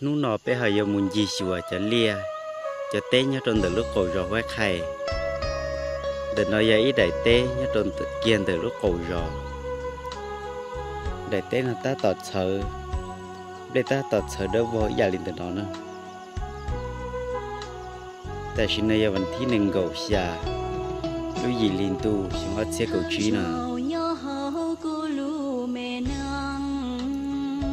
Hnub no peb ho yuav mus ncig xyuas cov liaj, cov teb nyob rau ntawm lub qaum zos Huab Qhaij. Ntawm no yog ib daim teb nyob rau kiag ntawm lub qaum zos. Daim teb no tab tom txhawv, nplej tab tom txhawv dawb vog ib yam li ntawm no na. Tam sim no yog vas thib nees nkaum xya, lub yim hli ntuj xyoo ob txhiab kaum tsib no.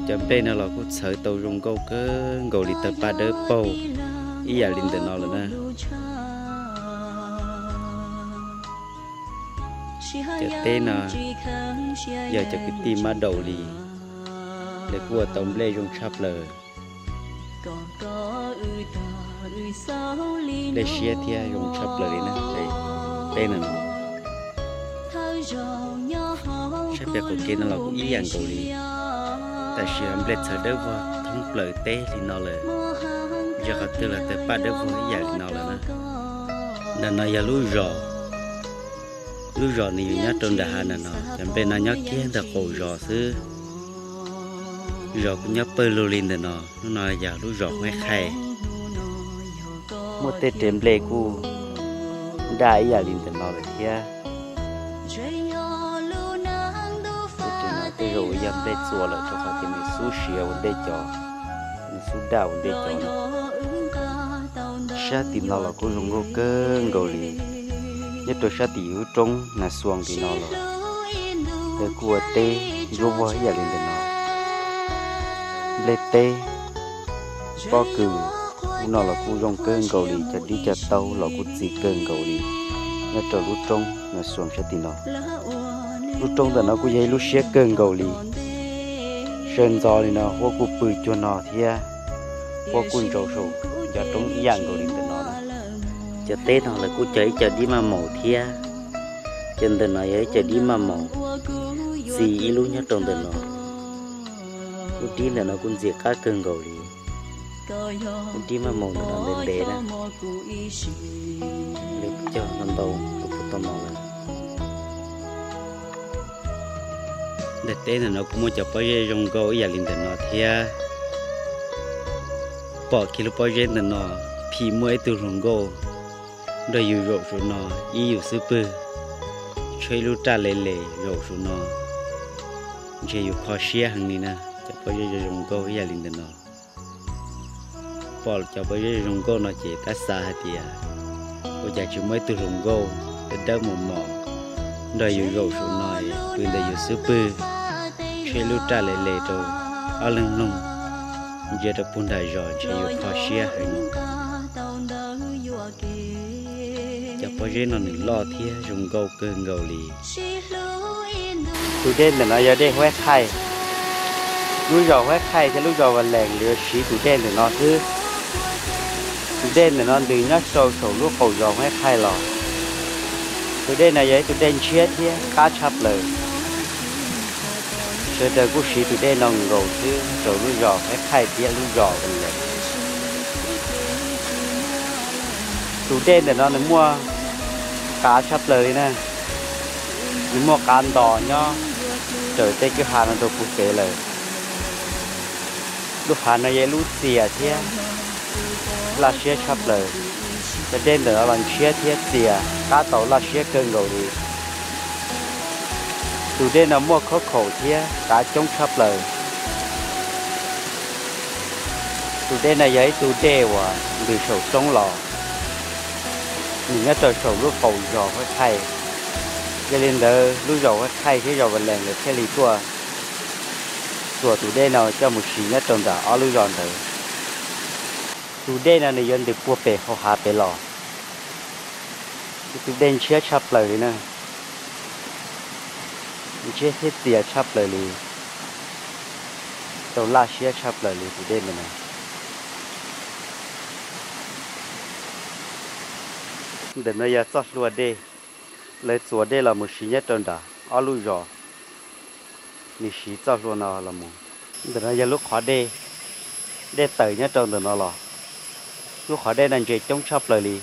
Cov nplej no los kuj txhawv tau zoo nkauj kawg nkaus li, tawg paj dawb paug ib yam li ntawm no lawm na. Cov teb no yog cov kwv tij mab daum li, lawv kuj ua tau nplej zoo tshaj plaws, nplej siab thiab zoo tshaj plaws li na. Teb no, sab pem qaum kev no los kuj ib yam nkaus li, tam sim no nplej txhawv dawb vog thoob plaws teb li no lawm, ntsia qhov twg los tawg paj dawb vog ib yam li no lawm na. Ntawm no yog lub zos, lub zos nws yog nyob rau nram hav ntawm no, cov nplej no nyob kiag ntawm qaum zos xwb. Zos kuj nyob pawg lug li ntawm no. Hnub no yog lub zos Huab Qhaij, muaj tej rev nplej kuj daj ib yam li ntawm no lawm thiab. Tej zaum yog nplej txua lawm rau qhov tias nws xub siav ua ntej cov, nws xub daj ua ntej cov no. Sab tim no los kuj zoo nkauj kawg nkaus li. Nyob rau sab tim lub roob Nas Xuas tim no los lawv kuj ua teb ntsuab vog ib yam li ntawm no. Nplej teb, pob kws, ub no los kuj zoo kawg nkaus li, cov dib cov taub los kuj txi kawg nkaus li. Nyob rau lub roob Nas Xuas sab tim no, lub roob ntawm no kuj yog ib lub siab kawg nkaus li. Sawv ntxov li no huab kuj pw cuag no thiab, huab kuj ntsaus saum cov roob ib yam nkaus li ntawm no na. Cov teb no lawv kuj cog ib co dib maj maum thiab. Cov ntawm no yog ib co dib maj maum, txi ib lub nyob rau ntawm no. Lub dib ntawm no kuj ntxim qab kawg nkaus li. Lub dib maj maum ntawm no ntev ntev na, lawv cog ntau ntau los puag tau no lawm. Daim teb ntawm no kuj muaj cov pob zeb zoo nkauj ib yam li ntawm no thiab. Pom kiag lub pob zeb ntawm no, phim muaj ib tug hluas nkauj nrog yus zaum saum no ib yus xub pwg, tshuab ib lub raj le le zaum saum no, ntshe yus kho siab heev li na. Cov pob zeb zoo zoo nkauj ib yam li ntawm no. Pom cov pob zeb zoo nkauj no ces tab xav hais tias ua cas tsis muaj ib tug hluas nkauj dawb dawb mos mos nrog yus zaum saum no, pw ntawm yus xub pwg, tshuab ib lub raj le le rau ob leeg mloog, ntsia rau puag nram zos ntshe yuav kho siab heev. Cov pob zeb no nws loj thiab zoo nkauj kawg nkaus li. Tus dej ntawm no yog dej Huab Qhaij. Lub zos Huab Qhaij thiab lub zos Vaj Lees lawv siv tus dej ntawm no xwb. Tus dej ntawm no ntws nyob rau saum lub qaum zos Huab Qhaij los. Tus dej no yog ib tug dej ntshiab thiab qab tshaj plaws. Sawv daws kuj siv tus dej no nkaus xwb rau lub zos Huab Qhaij thiab lub zos Vaj Lees. Tus dej ntawm no nws muaj qav tshaj plaws li na. Nws muaj qav ntos nyob raws tej kwj ha no rau puag pem lawm. Lub hav no yog ib lub txias thiab laj siab tshaj plaws. Cov dej ntawm no los ntshiab thiab txias qab tau laj siab kawg nkaus li. Tus dej no muaj khaub khaum thiab qav coob tshaj plaws. Tus dej no yog ib tug dej uas ntws saum roob los, nws nyob rau saum lub qaum zos Huab Qhaij. Yog li ntawd lub zos Huab Qhaij thiab zos Vaj Lees lawv thiaj li tuaj txuas tus dej no coj mus siv nyob rau nram ob lub zos ntawd. Tus dej no nws yuav ntws puag pem hauv hav pem los. Ib tug dej ntshiab tshaj plaws li na. Ntshiab thiab txias tshaj plaws li, tau laj siab tshaj plaws li tus dej ntawm no. Ntawm no yog txoj hlua dej, lawv txuas dej los mus siv nyob rau nram ob lub zos, nws siv txoj hlua no los mus. Ntawm no yog lub qhov dej, dej tawm nyob rau ntawm no los. Lub qhov dej no ntses coob tshaj plaws li,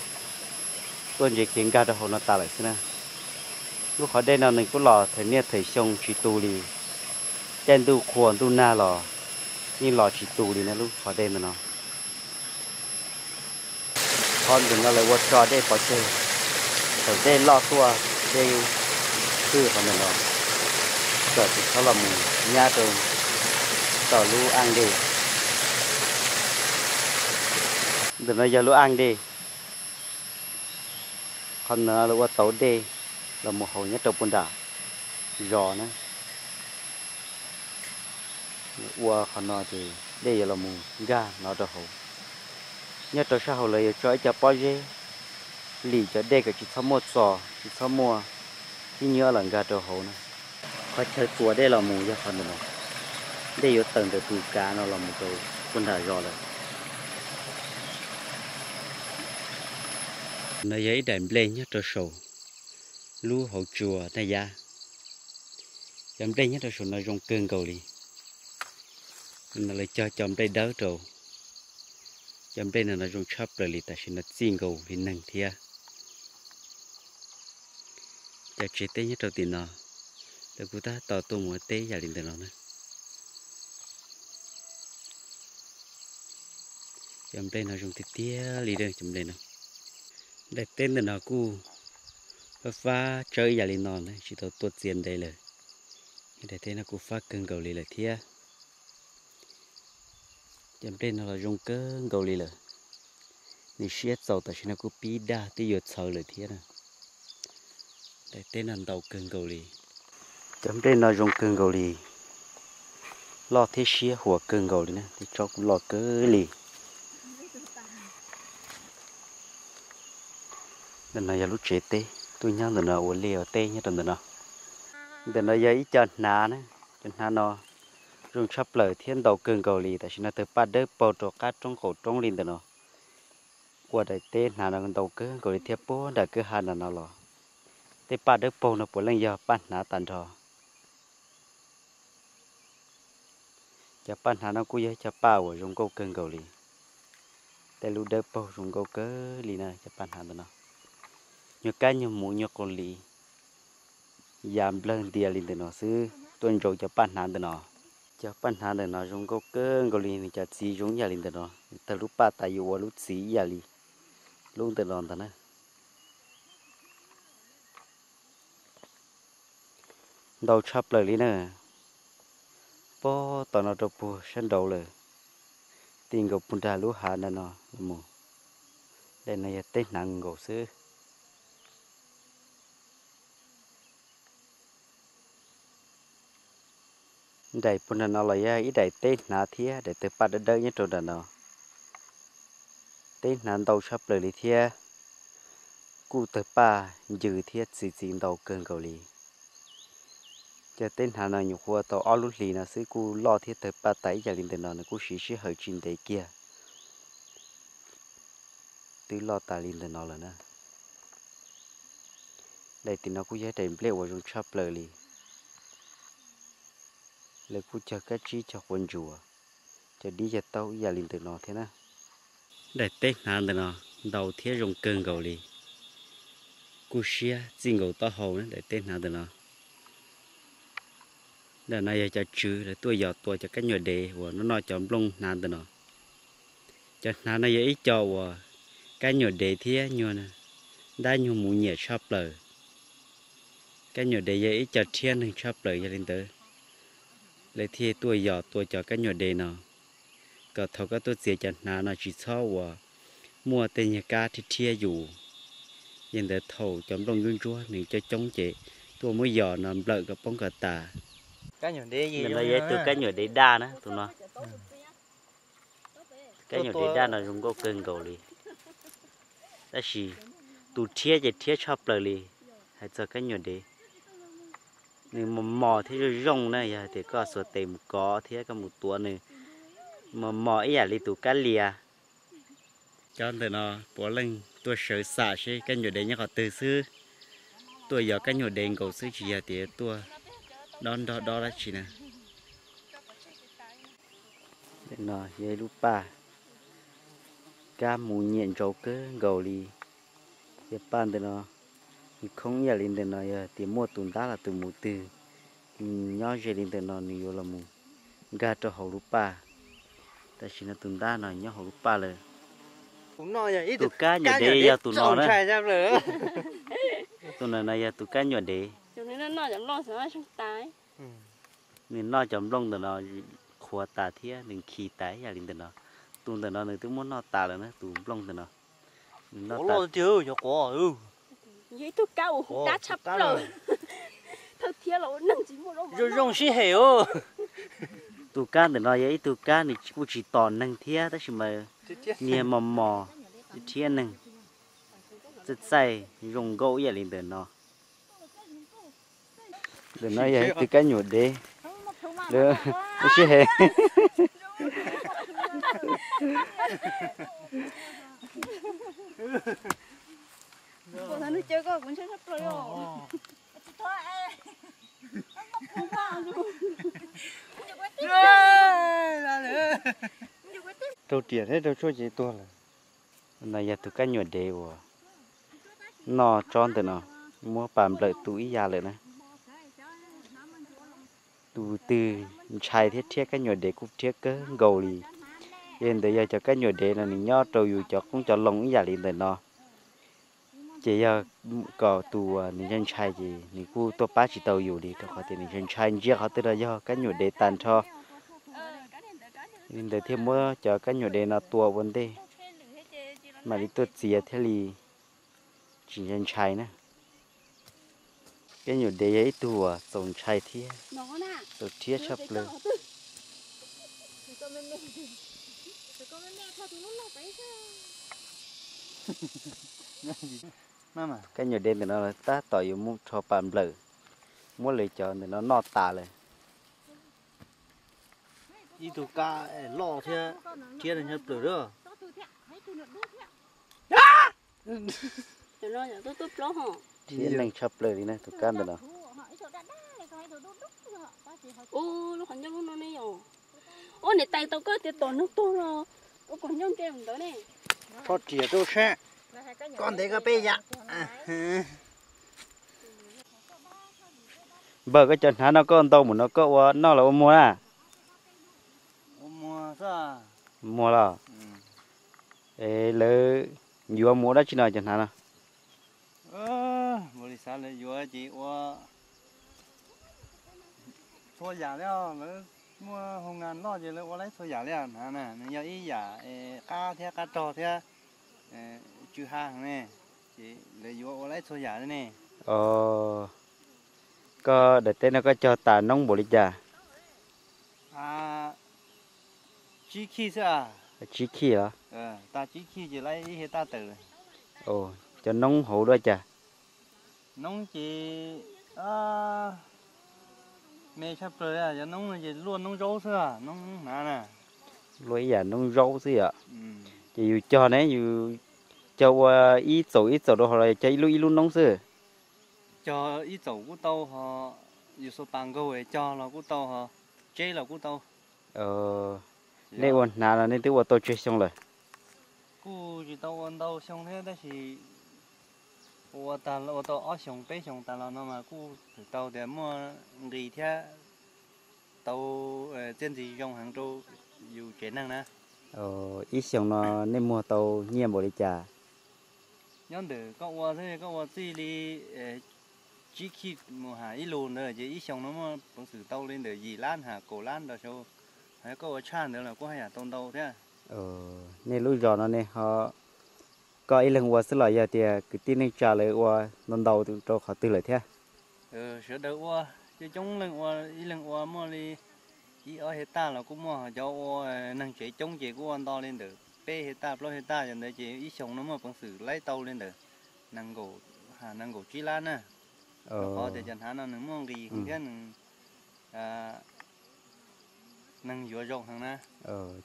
tuaj ntses khiav nkag rau hauv no tas lawm xwb na. Lub qhov dej no nws kuj los thawm niaj thawm xyoo tsis tu li, caij ntuj qhua ntuj nag los Yeej los tsis tus li na lub qhov dej ntawm no. Qhov ntawm no lawv ua tso dej pov tseg, thaum dej loj tuaj dej hwj qhov ntawm no, kom tsis txhob los mus nyab rau tom lub aj dej. Ntawm no yog lub aj dej. Qhov no lawv ua tauv dej los mus haus nyob rau puag nram zos na. Ua qhov no ces dej yuav los mus nkag no rau hauv. Nyob rau sab hauv lawv yuav tso ib co pob zeb lim cov dej kom tsis txhob muaj txos, tsis txhob muaj khib nyiab los nkag rau hauv na. Qhov chaw txuas dej los mus yog qhov ntawm no, dej yuav tawm ntawm tus kav no los mus rau puag nram zos lawm. No yog ib daim nplej nyob rau saum lub hauv tsua Naj Yab. Cov nplej nyob rau saum no zoo kawg nkaus li. No lawv cog cov nplej dawb rau. Cov nplej no no zoo tshaj plaws li, tam sim no txij nkaus li neeg thiab. Cov tsev teb nyob rau tim no, lawv kuj tab tom tuaj mus ua teb yam li ntawm no na. Cov nplej no zoo tiag tiag li cov nplej no. Daim teb ntawm no kuj fab fab tsawb ib yam li no na, tsis tau tuaj txias ntev lawm. Daim teb no kuj fab kawg nkaus li lawm thiab. Cov nplej no los zoo kawg nkaus li lawm. Nws siab txaus tam sim no kuj pib daj twb yuav txhawv lawm thiab na. Daim teb no ntau kawg nkaus li. Cov nplej no zoo kawg nkaus li, loj thiab siab huam kawg nkaus li na, tej tsob kuj loj kawg li. Ntawm no yog lub tsev teb, tuaj nyob ntawm no ua liaj ua teb nyob rau ntawm no. Ntawm no yog ib co hnav na, cov hnav no zoo tshaj plaws thiab ntau kawg nkaus li, tam sim no tawg paj dawb paug rau qab roob qaum roob li ntawm no. Ua daim teb hnav no ntau kawg nkaus li thiab puag nram kwj ha nram no los. Tej paj dawb paug no puav leej yog paj hnav tag nrho. Cov paj hnav no kuj yog ib co paj uas zoo nkauj kawg nkaus li. Tej lub dawb paug zoo nkauj kawg li na cov paj hnav ntawm no. Nyuag kab nyuag muv nyuag qos li, ya nplawg ntias li ntawm no xwb tuaj ntsaum cov paj hnav ntawm no. Cov paj hnav ntawm no zoo nkauj kawg nkaus li, nws cov txiv zoo ib yam li ntawm no, nws tawg lub paj tas yuav ua lub txiv ib yam li lub ntawm no ntag na. Ntau tshaj plaws li na. Puag tom no rau puag sab nraud lawm, ti nkaus puag nram lub hav ntawm no los mus. Daim no yog teb hnav nkaus xwb. Daim puag nram no los yog ib daim teb hnav thiab, daim tawg paj dawb dawb nyob rau nram no. Teb hnav ntau tshaj plaws li thiab, kuj tawg paj ncw thiab txi txiv ntau kawg nkaus li. Cov teb hnav no nyuam qhuav tau ob lub hlis no xwb kuj loj thiab tawg paj tas ib yam li ntawm no, nws kuj siv sij hawm tsis ntev kiag twb loj tas li ntawm no lawm na. Daim tim no kuj yog daim nplej uas zoo tshaj plaws li. Lawv kuj cog kab tsib cog quav ntsuas, cog dib cog taub ib yam li ntawm no thiab na. Daim teb hnav ntawm no ntau thiab zoo kawg nkaus li, kuj siab txij nkaus taub hau na daim teb hnav ntawm no. Ntawm no yog cov tswv lawv tuaj yos tua cov kab nyuam dev uas noj noj cov nplooj hnav ntawm no. Cov hnav no yog ib co uas kab nyuam dev thiab nyuag ntab nyuag mus nyiam tshaj plaws. Kab nyuam dev yog ib co rhiab neeg tshaj plaws, yog li ntawd lawv thiaj tuaj yos tua cov kab nyuam dev no, kom thaum koj tuaj txiav cov hnav no tsis txhob uas muaj tej nyuag kab rhiab rhiab yus. Yog li ntawd thaum cov nplooj ntsuab ntsuab nws coob coob ces tuaj muab yos no nplawm kom poob kom tas. Ntawm no yog ib tug kab nyuam dev daj na, tus no. Kab nyuam dev daj no zoo nkauj kawg nkaus li, tab sis tus rhiab ces rhiab tshaj plaws li. Hais txog kab nyuam dev, nws mos mos thiab zoo zoo na, yog hais tias koj xuas tes mus kov thiab koj mus tuav nws mos mos ib yam li tus kab lias. Cov ntawm no puav leej tuaj sawv xam seb kab nyuam dev nyob qhov twg xwb, tuaj yos kab nyuam dev nkaus xwb, tsis yog tias tuaj dob nrog dob dab tsi na. Ntawm no yog ib lub paj, kab mus nyiam ntsaus kawg nkaus li. Yog paj ntawm no, nws khoob ib yam li ntawm no, yog tias muaj tus ntab los tus mus twg nyob ze li ntawm no nws yuav los mus nkag rau hauv lub paj. Tam sim no tus ntab no nyob hauv lub paj lawm. Tus kab nyuam dev yog tus no na. Tus no no yog tus kab nyuam dev. Nws noj cov nplooj ntawm no qhuav tas thiab nws khi tas ib yam li ntawm no. Tus ntawm no nws twb muab noj tas lawm na, tus nplooj ntawm no. Nws noj tas. Zoo zoo sib hem. Tus kab ntawm no yog ib tug kab nws kuj tsis tom neeg thiab tab sis mas niag mos mos thiab neeg txaij txaij zoo nkauj ib yam li ntawm no. Ntawm no yog ib tug kab nyuam dev. Sib hem. Raug riam thiab raug tshuaj ces tuag lawm. No yog tus kab nyuam dev uas noj tsob ntawm no, muab pas nplawm tu ib yam lawm na. Tus twg ntshai thiab rhiab kab nyuam dev kuj rhiab kawg nkaus li. Yog li ntawd yog cov kab nyuam dev no nws nyob rau yus cov qoob cov loo ib yam li ntawm no. Ces yog kom tus uas nws ntshai ntshai ces nws kuj tuaj pab tsis tau yus li rau qhov tias nws ntshai ntshai ntsia qhov twg los yog kab nyuam dev tag nrho. Li ntawd thiaj muab cov kab nyuam dev no tua ua ntej mam li tuaj txiav thiaj li tsis ntshai ntshai na. Kab nyuam dev yog ib tug uas txaus ntshai thiab txaus rhiab tshaj plaws. Kab nyuam dev ntawm no tab tom yuav mus rho pas nplawm, muab lawv cov ntawm no noj tas lawm. Ib tug kab loj thiab rhiab neeg tshaj plaws lawm. Rhiab neeg tshaj plaws li na tus kab ntawm no. Ua niam tais tau koj tias tom neeg tuag los ua kom nyob nce ntawd ne. Tso riam rau seb, koj ntev koj peb yam. Npawg, koj cov hnav no koj ntau mus no koj ua noj los ua muag na? Muag los? Es lawv yuav mus ua dab tsi no cov hnav no? Npaum li xav lawv yuav ces ua txhua yam li, lawv muaj hoo nkas loj ces lawv ua laib txhua yam li hnav na, nws yog ib yam qab thiab qab rog thiab tsw ha heev ne, ces lawv yuav ua laib txhua yam li ne. Koj daim teb no koj cog tas noob npaum li cas? Tsib khij xwb a. Tsib khij los? Tag tsib khij ces laib ib hiav taj tawm lawm. Cov noob hauv dua cas? Noob ces me tshaj plaws, cov noob no ces luaj noob zaub xwb, noob hnav na. Luaj ib yam noob zaub xwb yom. Ces yus cog ne, yus cog ua ib txaum ib txaum rau hauv los cog ib lub ib lub noob xwb? Cog ib txaum kuj tau, ho yus xua pas nkaug cog los kuj tau, ho tseb los kuj tau. Nej ua hnav no nej twb ua tau tsawg xyoo lawm? Kuj tsis tau ua ntau xyoo thiab tab sis ua tau ob xyoos peb xyoos tas los no mas kuj tau tias muaj nqis thiab tau txiaj ntsig zoo heev rau yus tsev neeg na. Ib xyoos no nej muag tau nyiaj npaum li cas? Nyob ntawm koj ua xwb, koj ua txij li tsib khij mus ham ib lus ntawd ces ib xyoos no muaj peev xwm tau li ntawm yim lab ham kaum lab ntawd saud. Koj ua tshaj ntawd los kuj haj yam tau ntau thiab. Nej lub zos no ne ho koj ib leeg ua xwb los yog tias kwv tij neej tsa lawv ua ntau ntau rau qhov twg lawm thiab? Sawv daws ua, coob coob leej ua, ib leeg ua muaj li ib ob hiav taj los kuj muaj, ho cov ua neeg tsev coob ces kuj ua nto li ntawm peb hiav taj plaub hiav taj, yog ntawd ces ib xyoos no muaj peev xwm laib tau li ntawm nees nkaum tsib lab na. Rau qhov tias cov hnav no nws muaj nqis thiab nws neeg yuav zoo heev na.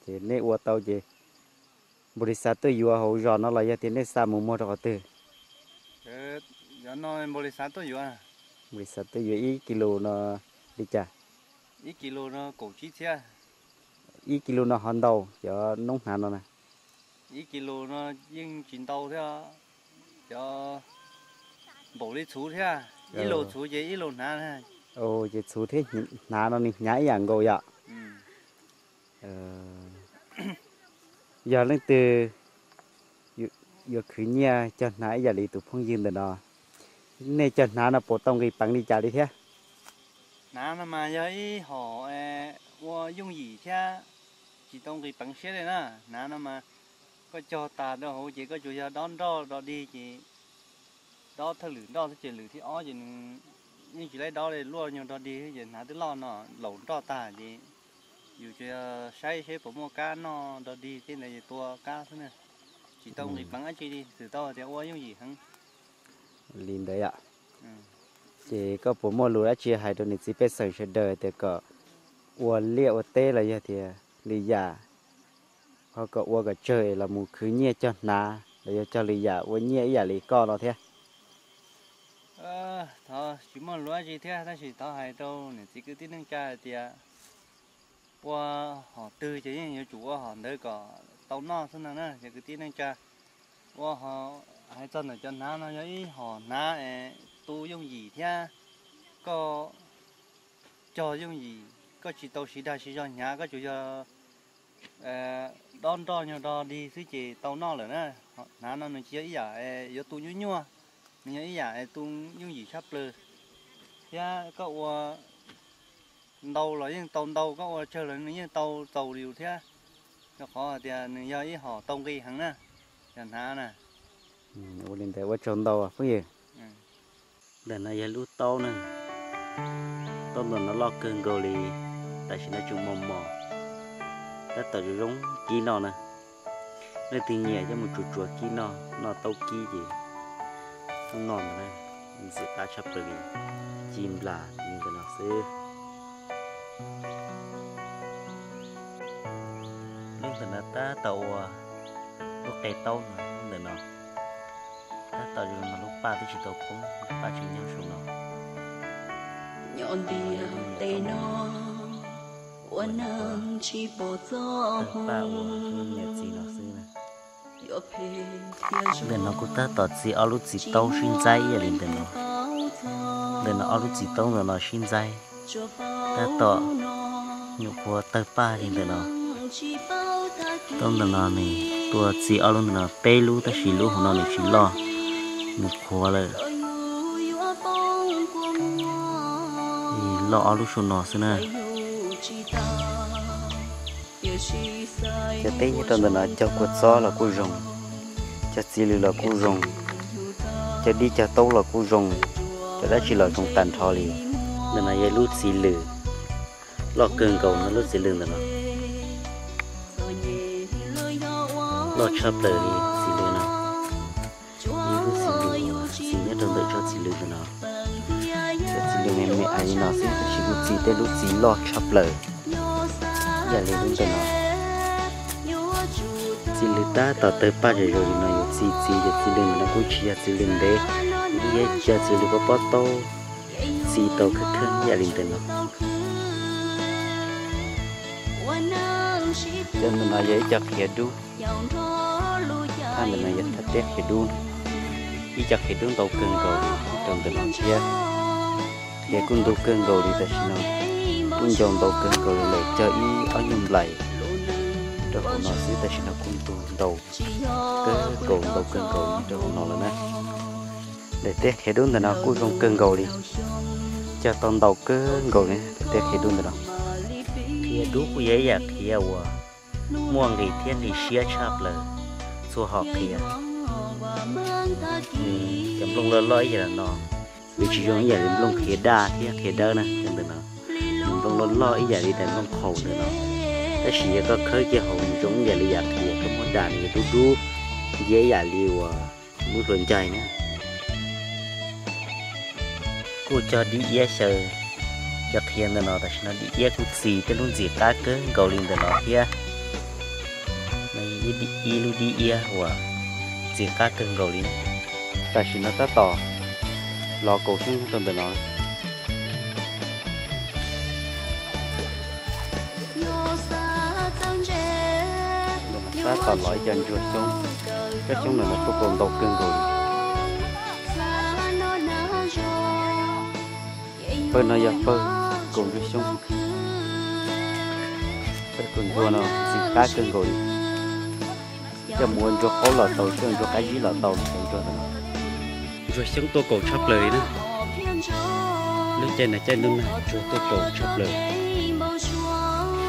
Ces nej ua tau ces npaum li xav tuaj yuav hauv zos no los yog tias nej xa mus muag rau qhov twg? Npaum li xav tuaj yuav, npaum li xav tuaj yuav ib kis lus no li cas? Ib kis lus no kaum tsib txhiab. Ib kis lus no ho ntau cov noob hnav no na? Ib kis lus no yeej tsis ntau thiab, cov npaum li txhuv thiab, ib lus txhuv ces ib lus hnav. Ces txhuv thiab hnav no nws hnyav ib yam nkaus yom? Yog leej twg yuav khwv nyiaj cog hnav ib yam li tus phooj ywg ntawm no, nej cog hnav no puas tau nqis peev li cas li thiab? Hnav no mas yog ib hom ua yooj yim thiab tsis tau nqis peev siab li na. Hnav no mas koj cog tas rau hauv ces koj tsuas yog dob nroj do dig ces dob thawj lwm nroj xwb ces lwm thib ob ces nws yeej tsis laib dob li, luaj nyuag do dig xwb ces hnav twb loj no laus nroj tag ces yus tsuas yog saib seb puas muaj kab noj do dig tej ntawd ces tua kab xwb na. Tsis tau nqis peev dab tsi li, txawm tau tias ua yooj yim heev. Li ntawd yom. Ces koj puas muaj lus dab tsi hais rau niam txiv pej xeem sawv daws tias kom ua liaj ua teb los yog tias lwm yam, ho kom ua kom tsawg es los mus khwv nyiaj cog hnav los yog cog lwm yam ua nyiaj ib yam li koj no thiab? Thov tsis muaj lus dab tsi thiab, tab sis thov hais rau niam txiv kwv tij neej tsa hais tias ua hom twg ces yeej yuav tsum ua hom ntawd kom tau noj xwb no na cov kwv tij neej tsa. Ua hais txog ntawm cov hnav no yog ib hom hnav es tu yooj yim thiab koj cog yooj yim, koj tsis tau siv dag siv zog hnyav, koj tsuas yog dob nroj nyuag do dig xwb ces tau noj lawm na. Hnav no nws tsis yog ib yam yuav tu nyuaj nyuaj, nws yog ib yam tu yooj yim tshaj plaws thiab koj ua ntau los yeej tau ntau, koj ua tsawg los nws yeej tau txaus yus thiab, rau qhov hais tias nws yog ib hom tau nqi heev na, cov hnav na. Ua li ntawd ua tsaug ntau phooj ywg. Ntawm no yog lub taub na, taub ntawm no loj kawg nkaus li, tam sim no tseem mos mos, tab tom zoo zoo kib noj na. Leej twg nyiam coj mus tsuav tsuav kib noj, noj taub kib ces hnub no ntawd na, ntxim qab tshaj plaws li, ci nplas li ntawm no xwb. Lub ntawm no tab tom ua lub qe taub no, lub ntawm no tab tom zoo mas lub paj twb tsis tau poob, lub paj tseem nyob saum no. Nyob ntiaj teb no ua neeg tsis pom txoj hmoo, niam txiv no xwb na. Ntawm no kuj tab tom txi ob lub txiv taub sib ntxaib ib yam li ntawm no. Ntawm no ob lub txiv taub ntawm no sib ntxaib, tab tom nyuam qhuav tawg paj li ntawm no. Taub ntawm no nws tuaj txi ob lub ntawm no peb lub tab sis lub hauv no nws tsis loj, nws qhuav lawm. Loj ob lub saum no xwb na. Cov teb nyob rau ntawm no cog kua txob los kuj zoo, cog txiv lws los kuj zoo, cog dib cog taub los kuj zoo, cov dab tsi los zoo tag nrho li. Ntawm no yog lub txiv lws loj kawg nkaus no, lub txiv lws ntawm no loj tshaj plaws li txiv lws no. Yog lub txiv lws uas txi nyob rau ntawm tsob txiv lws ntawm no. Cov txiv lws me me ais li no xwb tab sis kuj txi tej lub txiv loj tshaj plaws ib yam li lub ntawm no. Txiv lws tab tom tawg paj zom zaws li no, yus txi txiv cov txiv lws ntawm no kuj tsis yog txiv lws ntev, yog cov txiv lws pob pob taub, txi tau kheej kheej ib yam li ntawm no. Cov ntawm no yog ib co qhiav dub, thaj ntawm no yog thaj teb qhiav dub, ib co qhiav dub ntau kawg nkaus li rau ntawm no thiab. Qhiav kuj ntau kawg nkaus li tam sim no, kuj ncau ntau kawg nkaus li lawm, cog ib ob nyuag nplais rau hauv no xwb tam sim no kuj ntug ntau kawg nkaus, ntau kawg nkaus li rau hauv no lawm na. Daim teb qhiav dub ntawm no kuj zoo kawg nkaus li, cog tau ntau kawg nkaus li daim teb qhiav dub ntawm no. Qhiav dub kuj yog ib yam qhiav uas muaj nqis thiab nqis siab tshaj plaws txhua hom qhiav. Cov nplooj loj loj ib yam li no, nws tsis zoo ib yam li nplooj qhiav daj thiab qhiav dawb na, ntawm no nws nplooj loj loj ib yam li daim nplooj qhaus ntawm no, tab sis yog koj khawb kiag hauv nws zoo ib yam li yam qhiav koj muab dam nws yuav dub dub nciab ib yam li uas lub hluas ncaig na. Kuj cog dib iab xyaw cov qhiav ntawm no, tam sim no dib iab kuj txi tej lub ntxim qab kawg nkaus li ntawm no thiab. Ib lub dib iab uas ntxim qab kawg nkaus li. Tam sim no tab tom los kaus xyoob rau ntawm no. Tab tom los ib co ntsuag xyoob, cov xyoob ntawm no kuj kaus ntau kawg nkaus li. Pawg no yog pawg kaus ntsuag xyoob, pawg kaus ntsuag no ntxim qab kawg nkaus li. Coj mus ua ntsuag qaub los tau, coj ntsuag qab zib los tau, ntsuag ntsuag xyoob tuaj kaus tshaj plaws li na. Lub caij no caij ntuj nag ntsuag tuaj kaus tshaj plaws.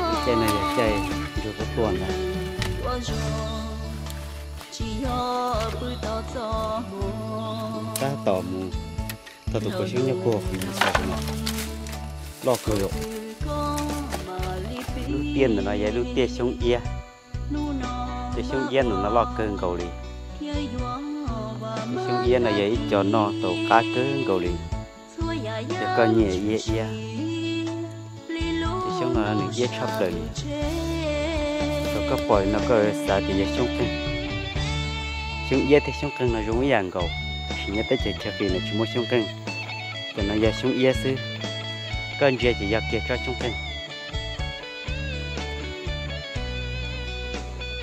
Lub caij no yog caij ntsuag tuaj tuaj ntag. Tab tom mus, thaum tus kaus xyoob nyob puag qhov ntawd no, loj kawg li. Lub tiaj ntawm no yog lub tiaj xyoob iab. Cov xyoob iab ntawm no loj kawg nkaus li. Cov xyoob iab no yog ib co noj tau qab kawg nkaus li. Yog koj nyiam iab iab, cov xyoob no nws iab tshaj plaws li. Thaum koj pom li no koj xav tias yog xyoob qeej. Xyoob iab thiab xyoob qeej no zoo ib yam nkaus, tab sis nyob teb chaws chaw qis no tsis muaj xyoob qeej. Cov no yog xyoob iab xwb, koj ntsia ces yog kiag tsob xyoob qeej.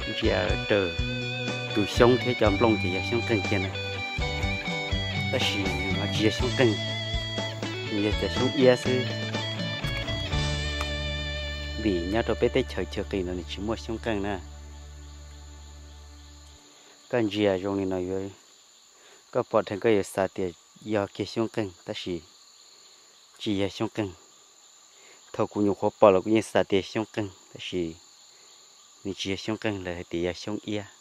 Ntsia raws tus xyoob thiab cov nplooj ces yog xyoob qeej kiag na. Tab sis nws ho tsis yog xyoob qeej, nws yog cov xyoob iab xwb. Vim nyob rau peb teb chaws chaw qis no nws tsis muaj xyoob qeej na. Koj ntsia zoo li no yuav, koj pom dheev koj yuav xav tias yog kiag xyoob qeej tab sis tsis yog xyoob qeej. Thaum kuv nyuam qhuav pom los kuv yeej xav tias xyoob qeej tab sis nws tsis yog xyoob qeej, lawv hais tias yog xyoob iab.